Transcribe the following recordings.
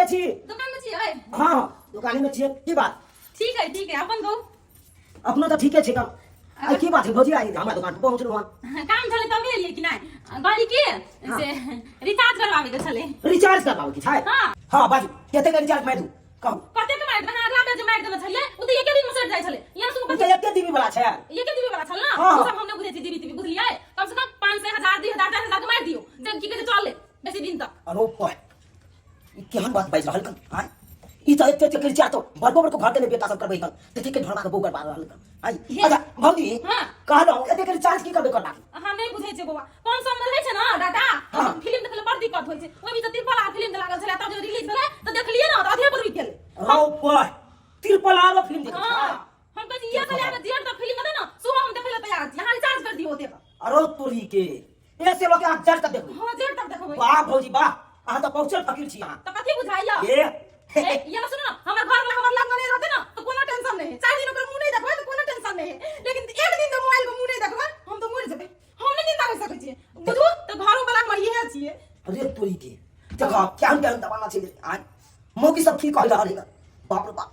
छी। दुकान में छियै? हाँ हाँ, दुकाने में छियै। की बात? ठीक है, ठीक है, अपन कहू। अपनो तऽ ठीके छै। कम आई की बात है भौजी, आई हमरा दुकान पर पहुँचलहुँ हन? काम छलै तबे एलियै कि नहि? कहली की से रिचार्ज करवावे के छलै। रिचार्ज करबाबै के छै? हाँ। हाँ, बाजू, कते के रिचार्ज मारि दू, कहू। कते के मारि देबै? अगला बेर जे मारि देने छलियै ओ तऽ एके दिन में सटि जाइ छलै। यहाँ सुनू। ओ तऽ एके जीबी वाला छै। एके जीबी वाला छल ना? हाँ। ओ सब हम नहि बुझै छी जीबी तीबी, बुझलियै? कम से कम 500, 1000, 2000, 4000 के मारि दियौ जे की कहै छै चले बेसी दिन तक। अरे पाय, ई केहन बात बाजि रहल कन आय? ई तऽ एते एते रिचार्ज तऽ बड़को बड़को घर के ने बेटा सब करबै कन, तऽ के ढोरबा के बहू करबा रहल कन आय? हे। अच्छा भौजी, हाँ। कहलहुँ एते के रिचार्ज की करबै करबा के? अहाँ नहि बुझै छियै बौआ, कम सम मे रहै छै ने डाटा। हाँ। फिल्म देखै लए बड़ दिक्कत होइ छै। ओहि बीच तिरपल आर फिल्म लागल छलै, तब जे रिलीज भेलै तऽ देखलियै ने तऽ अधे पर रुकि गेलै। रौ पाय, तिरपल आरो फिल्म देखै हाँ। छै? हम कहै छी इएह छलै जे तक फिल्म एतै ने सुबह हम देखै लए तैयार छी, अहाँ रिचार्ज कर दियौ ओतेक। अरे तोरी के, ऐसे लोग अहाँ जड़ तक देखबै? हाँ, जेठ तक देखबै। वाह भौजी वाह, अहाँ तऽ पहुँचल फकीर छी अहाँ। तऽ कथी बुझाइया? ए। ए, ये सुनो ना, हमर घर वाला हमर लग में नहीं रहते ना तो कोनो टेंशन नहीं है। 4 दिन ओकर मुंह नहीं देखबै तो कोनो टेंशन नहीं है, लेकिन एक दिन तो मोबाइल के मुंह नहीं देखबै हम तो मर जेबै। हम नहीं जिंदा रह सकै छियै, बुझू तऽ घरो वाला हमर इहे छियै। अरे तोरी के, देखो केहन केहन जमाना छै। आय मौकी सब की कहि रहल है? बाप रे बाप,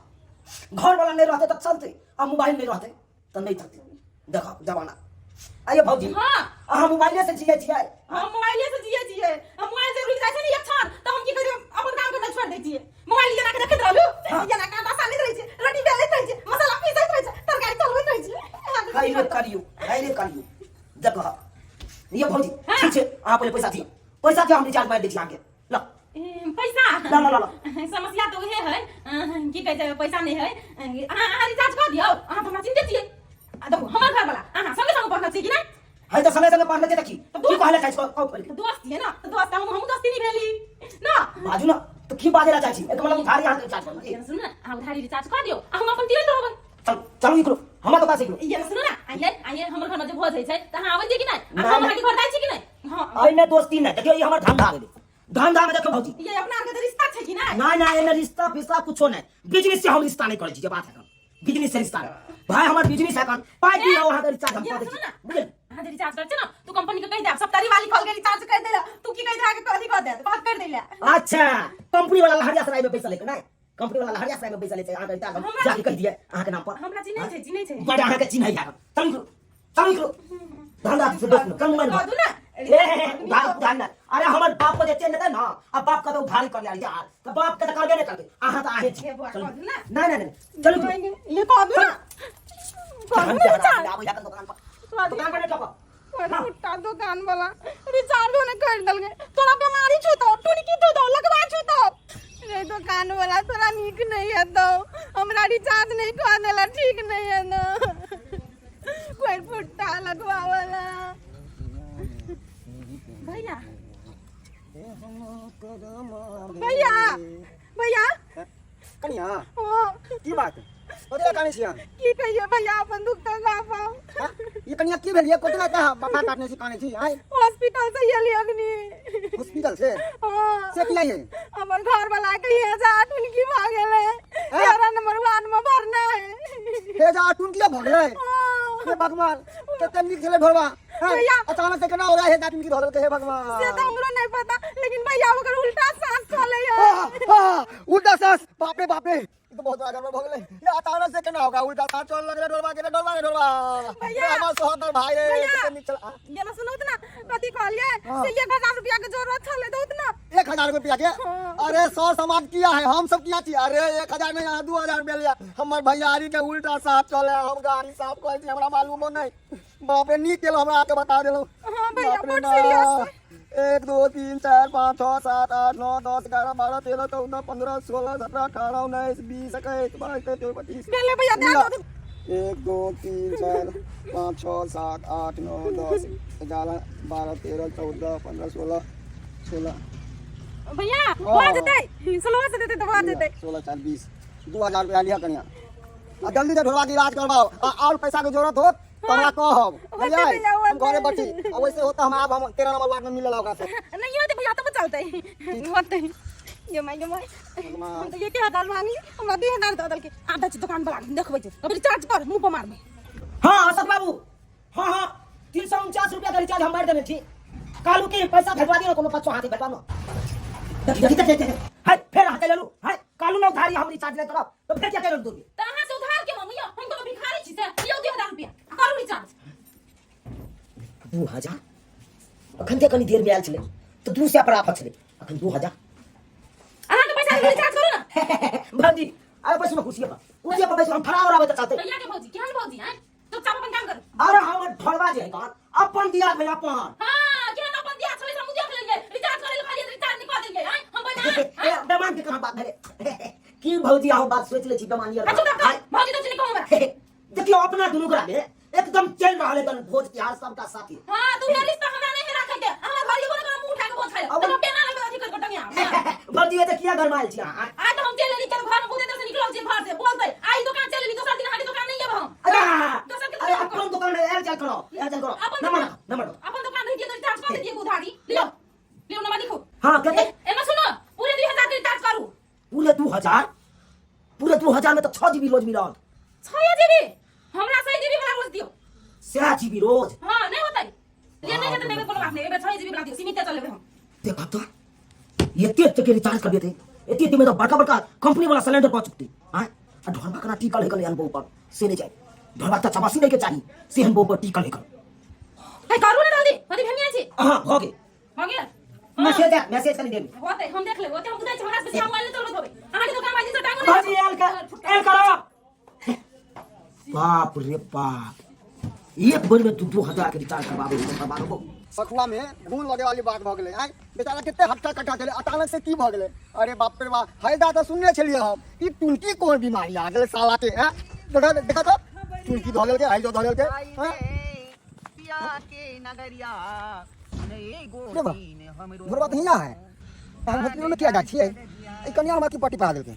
घर वाला नहीं रहते तऽ चलते आ मोबाइल नहीं रहते तऽ नहीं चलते। देखो जमाना। आइए भौजी। हाँ। अहाँ मोबाइले से जिए छियै? हम मोबाइले से जिए छियै। हम मोबाइल से रुकि जाइ छै ने एक क्षण तऽ हम की करियै, अपन काम करना छोड़ि दै छियै। मोबाइल एना के देखैत रहलू, हाँ। एना के आटा सानैत रहै छियै, रोटी बेलैत रहै छियै, मसाला पीसैत रहै छियै, तरकारी तलबैत रहै छियै। हाय रे करियौ, हाय रे करियौ। देखो ये भौजी। हाँ। ठीक छै, अहाँ पहिले पैसा दियौ, पैसा दियौ, हम रिचार्ज मारि दै छी अहाँके, ल। ए, पैसा? ल, ल, ल, ल। समस्या तऽ उहे है, की कहै छै, पैसा नहि है। अहाँ अहाँ रिचार्ज कऽ दियौ, अहाँ तऽ हमरा चिन्ते छियै। आ देखू, हमर घर वाला अहाँ संगे संगे पढ़ने छियै कि नहि? है तऽ समय समय पढ़ने छै तऽ की की कहले चाहै छी, कहू पहिले। तऽ दोस्त छियै ने, तऽ दोस्त हम हमहूँ दोस्ती नहि भेली ना? बाजू ने तऽ की बाजै ला चाहै छी? एकर मतलब उधारी अहाँके रिचार्ज करू की? ये सुनू ने, अहाँ उधारी रिचार्ज कऽ दियौ आ हम अपन दियैत रहबै। चलू चलू, निकलू हमरा दोकान से, निकलू। ये सुनू ने, आइए आइए, हमर घरमे जे भोज होइ छै तऽ अहाँ आबै छियै कि नहि? आ नहि, हम नहि। अहाँके घर जाइ छी कि नहि? हँ। एहिमे दोस्ती नहि। देखियौ, ई हमर धंधा भेलै। धंधा में देखो भौजी। ये अपना आरके तऽ रिश्ता छै कि नहि? नहीं नहीं, एहिमे रिश्ता पिस्ता कुछो नहीं। बिजनेस से हम रिश्ता नहीं करै छी, जे बात है। बिजनेस से रिश्ता नहीं भाई, हमर बिजनेस है। कन पाई दियो, अहाँ के रिचार्ज हम ये कऽ दै सुनू छी। ने। बुझल? अहाँ जे रिचार्ज करै छै ने तू कंपनी के कहि देब सप्तारी वाली कॉल के रिचार्ज कर देला, तू की कहि दे के कथी कह दे बात कर देला। अच्छा, कंपनी वाला लहरिया सराय में पैसा लेके नहीं, कंपनी वाला लहरिया सराय में पैसा ले छै। अहाँ के रिचार्ज हम जाके कहि दिए अहाँ के नाम पर। हमरा चिन्है छै, चिन्है छै। बड़ अहाँ के चिन्है है। चलू निकलू, चलू निकलू। धंधा से दोस्त में कम मोबाइल कह दू ना। ए हे हे, उधार उधार ना। अरे हमर बाप को जे चेन देतै ना, आ बाप के तो उधारी कर यार, यार तो बाप के तो करबे नहीं करबे, अहाँ तो आहे छी। हे बुआ, चलू। कह दू ना। नहीं नहीं नहीं, चलू निकलू। ये कह दू ना, कह दू ना रिचार्ज। आबै जाकर दुकान पर, कह दू। दुकान पर नहीं ठोको। कुत्ता दुकान वाला रिचार्ज होने कर दलगे। तोरा बीमारी छूतो, टुनकी छूतो, लगवा छूतो रे दुकान वाला, तोरा नीक नहीं हेतौ। हमरा रिचार्ज नहीं कऽ देला, ठीक नहीं है ना कोई फुट्टा लगवा वाला। भैया, भैया, भैया। कनिया। हाँ। की बात, कथी कानै छी अहाँ? की कहिए भैया, अपन दुख तऽ गाबो। हाँ? ये कनिया, की भेल ये? कथी लए माथा काटने छी, कानै छी आय? हॉस्पिटल से एलियै अखनी। हॉस्पिटल से? हाँ। से की ये? हमर घर वाला के हे जा टुनकी भऽ गेलै, 13 नंबर वार्ड में भरना है। हे जा टुनकी भऽ गेलै? हाँ। हे भगवान, कते नीक छलै घरवा, हैं? भैया। अचानक से केना हो गया हे जा टुनकी भऽ गेलै? हे भगवान। से तऽ हमरो नहीं पता, लेकिन भैया ओकर उल्टा सांस चलै है। आह, आह, उल्टा सांस, बाप रे बाप रे, ई तो बहुत बड़ा गड़बड़ भऽ गेलै। ये अचानक से केना होगा उल्टा सांस चल लगलै ढोरबा के? रे ढोरबा, रे ढोरबा। भैया। रे हमर सोहदर भाई रे। भैया। कते नीक छल। आ, जेना सुनू ना, कथी कहलियै? हाँ। से 1000 रुपया के जरूरत छलै, दौत ना। 1000 रुपया के? हाँ। अरे सौ समाज किया है, हम सब किया छी? अरे 1000 नहीं, यहाँ 2000 रुपया लिया। हमर भैयारी के उल्टा साफ चले, हम गाड़ी साफ करै छी, हमरा मालूमो नहीं। बाप रे, नीक केलहुँ हमरा आके बता देलहुँ। हाँ भैया, बाप रे। बड ना। सीरियस। 1, 2, 3, 4, 5, 6, 7, 8, 9, 10, 11, 12, 13, 14, 15, 16, 17, 18, 19, 20, 21, 22, 23, 24, 25। भेलै भैया, दए ला। दो। 1, 2, 3, 4, 5, 6, 7, 8, 9, 10, 11, 12, 13, 14, 15, 16, 16। भैया, भऽ जेतै, 16 से देतै तऽ भऽ जेतै। 16, 4, 20, 2000 रुपया लिअ कनिया, आ जल्दी से ढोलवा के इलाज करवाओ, आ और पैसा के जरूरत हो तो हमरा कहब। होतै। बुझलियै? भैया, हम घरे होतै। पर छी, आ वैसे हो तो हम आब, हम 13 नंबर वार्ड में मिलल ओकरा से। नहीं होतै भैया तब चलतै, होतै। ये माय, ये माय, हम तऽ 1000 मांगली, हमरा 2000 दऽ देलकै। आधा छै दुकान वाला, देखबै छै कभी रिचार्ज कर मुंह पर मारबै। हाँ अशोक बाबू, हाँ हाँ, 349 रुपया का रिचार्ज हम मारि देने छी। कहलू कि पैसा भेजवा दियौ, कोनो पच्चो हाथी भेजवा दो। देखी देखी देखी देखी, है फेर अहाँ चलि एलू। रिचार्ज नहि करब तऽ फेर किया केलहुँ दूर? तऽ अहाँ से उधार के मांगू यौ? हम कोनो भिखारी छी से? लियौ 2000 रुपया आ करू रिचार्ज। 2000 अखन ते कनी देर में आयल छलै तऽ 200 पर आफत छलै, अखन 2000। अहाँ के पैसा रिचार्ज करू ना। भाजी, अरे बैसू ना कुर्सी पर, कुर्सी पर बैसू, हम खड़ा हो रहा चलते। भैया के भौजी केहन भौजी हैं? चुपचाप अपन काम करू। अरे हमर ढोलवा जे है कौन अपन दिया भेल अपन। हां, केहन अपन दिया छलै से हम देख लेलियै। रिचार्ज करे ले खाली रिचार्ज निकाल देलियै। हैं हम बना ए, बेमान के कहाँ बात भेलै की भौजी? अहाँ बात सोच लै छी बेमान यार। अच्छा चुप, भौजी तो चिन्ह हमरा। देखियौ, अपना दुनू गोरा में एकदम चलि रहल है भोज तिहार सबटा साथी। हां, तू हे रिश्ता हमरा नहीं राखे के, हमरा घर एगो ने मुंह उठा के भोज खाइ त बेना लगे अथी कर टंगिया। भौजी, ये किया घर में आयल छी अहाँ? आ तो हम चलि लेली चल घर में बहुते देर से निकलल छी घर से बोलते आई दुकान चलि लेली, दोसर दिन अहाँ के दुकान नहीं आब हम। अरे दोसर के अरे दुकान अपन दुकान में आयल जायल करो, आयल जायल करो। अपन नंबर दुकान- नंबर दो। अपन दुकान रही तो रिचार्ज कर दिए उधारी। लियो लियो, नंबर लिखो। हाँ, कते? एमे सुनो, पूरे 2000 के रिचार्ज करू। पूरे 2000? पूरे 2000 में तो 6 जीबी रोज मिलत। 6 जीबी? हमरा 6 जीबी वाला रोज दियो। 6 जीबी रोज? हां, नहीं होतै ले, नहीं हेतै कोनो बात नहीं, एबे 6 जीबी वाला दियो, सीमित चलेबै हम। देखब तो एते एते के रिचार्ज कर देते, एते एते में तो बड़का बड़का कंपनी वाला सिलेंडर पहुंच चुकती। हां, आ ढोलबा कना टिकल है कल अनुभव पर से नहीं जाए, ढोलबा त चबासी नहीं के चाही से अनुभव पर टिकल है कल। है करू ने जल्दी, अथी भेनिया छी। हां, भ गेल। हो गेल। मैसेज आ, मैसेज कनी देबी। होतै, हम देख लेबै ओते, हम बुझै छी, हमरा से बेसी मोबाइल नहीं चलबैत होबै। अहाँ के दुकान बाजी से टांगो। भौजी, आयल कर, आयल करो। बाप रे बाप, एक बेर में 2-2 हजार के रिचार्ज करवाबे करवाबो। सखुआ में घून लगे वाली बात भऽ गेलै। आइ बेचारा कते हट्टा कट्टा छलै, अचानक से की भऽ गेलै? अरे बाप रे बाप, हैदा तऽ सुनने छलियै हम, ई टुनकी कोन बीमारी आ गेलै साला के? हैं, देखा देखा तऽ टुनकी धऽ लेलकै, हैजो धऽ लेलकै। हैं रे बा, घरवा तऽ हियाँ है, हम हॉस्पिटल में किया जाइ छियै? ई कनिया हमरा की पट्टी पड़ा देलकै?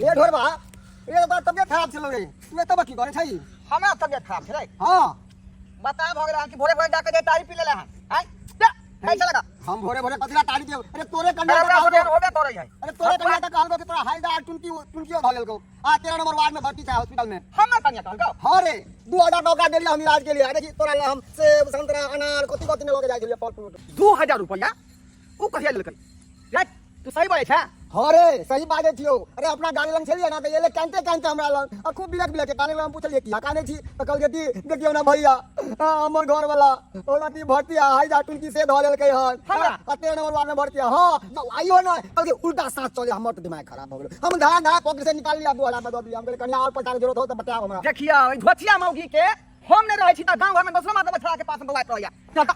ए ढोरबा, ए, तोरा तबियत खराब छलौ रे, तू एतऽ की करै छही? हमरा तबियत खराब छलै? हाँ। बता, भऽ गेल अहाँ कि भोरे भोरे जाके जे तारी पी लेले हन? आँय, जा, कैसे लगा? हम भोरे भोरे कथी ला तारी पियब? अरे तोरे कन्या अरे तऽ होबे कहलकौ, होबे करै है। अरे तोरे कन्या तऽ कहलकौ कि तोरा हैजा आ टुनकी टुनकियो धऽ लेलकौ आ 13 नंबर वार्ड में भर्ती छै हॉस्पिटल में। हमर कन्या कहलकौ? हाँ रे, 2000 टका देलियै हम इलाज के लिए। देखी, तोरा ला हम सेब, संतरा, अनार कथी कथी ने लऽ के जाइ छलियै, फल फ्रूट। 2000 रुपया उ कहिया लेलकै रे? तू सही बोलै छै? हाँ रे, सही बाजै छियौ। अरे अपना गाड़ी लग छलियै ना तऽ एलै कानिते कानिते हमरा लग आ खूब बिलख बिलख के काने। हम पुछलियै किया कानै छी, तऽ कहलकै कि देखियौ ना भैया, हाँ, हमर घर वाला ओना की भर्ती आ हाई टुनकी से धऽ लेलकै हन। हमरा? आ 13 नंबर वार्ड में भर्ती है। हाँ, तऽ आइयो ना कहलकै उल्टा साँस चले। हमर तऽ दिमाग खराब भऽ गेलै, हम धा धा पॉकेट से निकाल लिया, 2000 दऽ दिया। हम कहलियै कनिया और पैसा के जरूरत हो तऽ बतायब हमरा। देखियौ, ई धोथिया मौगी के हम नहि रहै छी तऽ गाँव घर में दोसरो माता बछड़ा के पास में बौआइत रहैया। चल तऽ।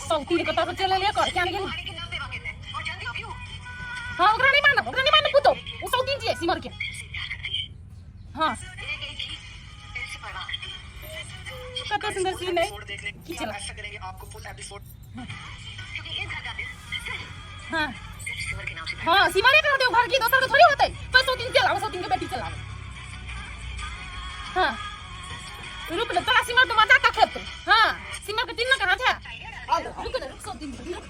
सब तीर कतऽ से चलि एलियै कर क्या गेली? हाँ, ओकरा नहीं मानब, ओकरा नहीं मानब पुतो, ओ सब दिन छियै सिमर के। हाँ, कते सुंदर सीन है की चला। हाँ हाँ, सिमरे के होते घर की, दोसर के थोड़ी होते। तो सौ दिन चलाओ, 100 दिन के बेटी चलाओ। हाँ, रुक ले तोरा सिमर तो मजा का खेत। हाँ, सिमर के तीन कहाँ छै? रुक ले, रुक, 100 दिन रुक।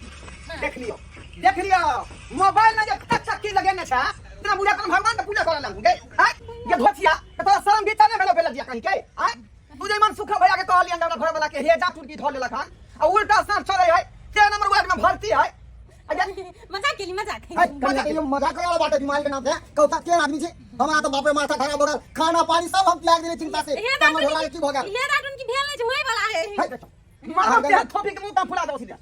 हाँ। देख लियो, देख लियो, मोबाइल में जे तक चक्की लगेने छै तेना बुझा कर भगवान के पूजा करऽ लगू गे। आँय ये धोथिया, तऽ तोरा शरम भी नहि भेलो भेल दिया कहीं के? आँय, तू जे मन सुख भैया के कहलियन हमरा घर वाला के हे जा टुटकी धऽ लेलक हन आ उल्टा साँस चलै है, 13 नंबर वार्ड में भर्ती है। मजाक केली, मजाक। है, कनिया, कहियो मजाक करे वाला बात है बीमारी के नाम से? कौता केहन आदमी छै? हमरा तऽ बाप रे माथा खराब हो गेल, खाना पानी सब हम त्याग देलियै चिंता से। हे। हमर ढोला के की भऽ गेल? हे राटन की भेल नहि छै, होय वाला है। है बेटा, मारब ते थोपी के मुंह ता फुला दो सीधा।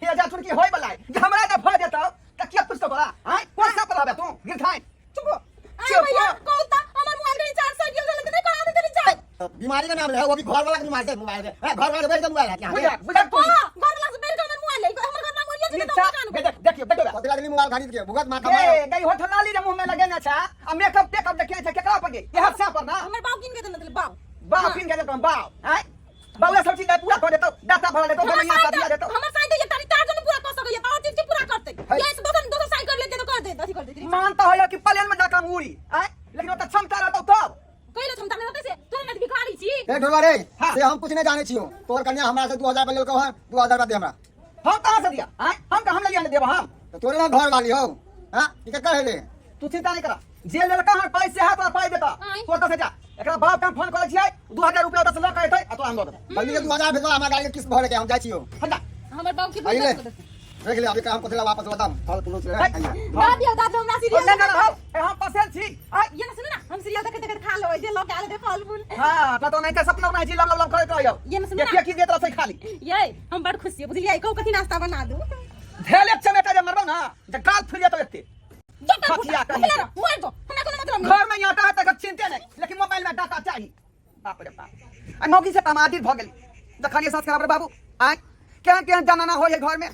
हे जा चुनकी होय वाला है जे हमरा जे भऽ जेतौ तऽ किया कुछ तो तोरा? आँय, कोन सा पर रहबे तू गिरथाइ? चुप। अरे भैया, कहू त हमर मोबाइल के रिचार्ज सट गेल छलै त नहि करा देते रिचार्ज। बीमारी के नाम ले, वो भी घर वाला के बीमारी से मोबाइल के घर वाला के बैठ के मोबाइल है यहाँ। बुझा बुझा। हां, घर वाला से बैठ के हमर मोबाइल है, हमर घर में मोबाइल छै त हम दुकान। देख, देखियो देखियो। कथी लागली मोबाइल खरीद के भुगत माथा मार। ए गई होठल लाली रे मुंह में लगेने छै आ मेकअप टेकअप देखिए छै केकरा पर गे? इहे से पर ना। हमर बाप कीन के देने छलै, बाप। बाप कीन के देतौ बाप? आँय, बाबू सब चीज पूरा कर देतौ, डाटा भरा देतौ, हमर दवाइयाँ साइन सब दिया देतौ। हमर साइन त एकटा रिचार्ज नहि पूरा कर सकैया त और चीज के पूरा करतै? है। ये से दोसर दोसर साइन कर लेते त कर दे, अथी कर दे। मानता है कि प्लेन में जाकर हम उड़ी आँय, लेकिन ओतऽ क्षमता रहतौ तब। कहियो क्षमता नहि रहतै से तोरा नहि भिखारी छी। ए ढोलवा रे। हाँ। से हम कुछ नहीं जाने छियो, तोर कन्या हमरा से 2000 रुपया लेलकौ हन, 2000 रुपया दे हमरा। हम कहाँ से दिया आँय? हम कहाँ, हम लेलियै नहीं देब हम। तो तोरे ना घर वाली हो? हां, ई केकर हेले? तू चिंता नहीं करा, जे लेलका हन पाई से है तोरा पाई देता। आँय। तू ओतऽ से जा, एकरा बाप के हम फोन करै छियै, 2000 रुपया ओतऽ से लऽ के एतै आ तोरा हम दऽ देबै। जल्दी से 2000 भेजवा, हमरा गाड़ी के किस्त भरे के, हम जाइ छियो। हट जा। हमर बाप के आइले। भुगतान कर देतै। देख ले अभी काम कथी वापस बताम फल फूल से ना दियो दादू हमरा सीरियल ना ना हम हम पसेल छी आय ये ना सुनो ना, हम सीरियल देखते देखते खा लेबै जे लऽ के आयल हेतै फल फूल। हां त तो नहीं त सपना नहीं छी लम लम लम करे कहियो। ये ना सुनो ये ना। की देत रहै खाली। ये हम बड़ खुश छियै बुझलियै, कहू कथी नाश्ता बना दू। धेल एक चमेटा जे मरबौ ना जे गाल फुलि जेतौ एते। जो खटिया कहीं। मर दो, हमरा कोनो मतलब नहीं। घर में आटा है तक चिंते नहीं, लेकिन मोबाइल में डाटा चाहिए। बाप रे बाप, आ मौगी से तमादिर भ गेली। देखलिए सास खराब रे बाबू, आय केहन केहन जनाना होय है घर में।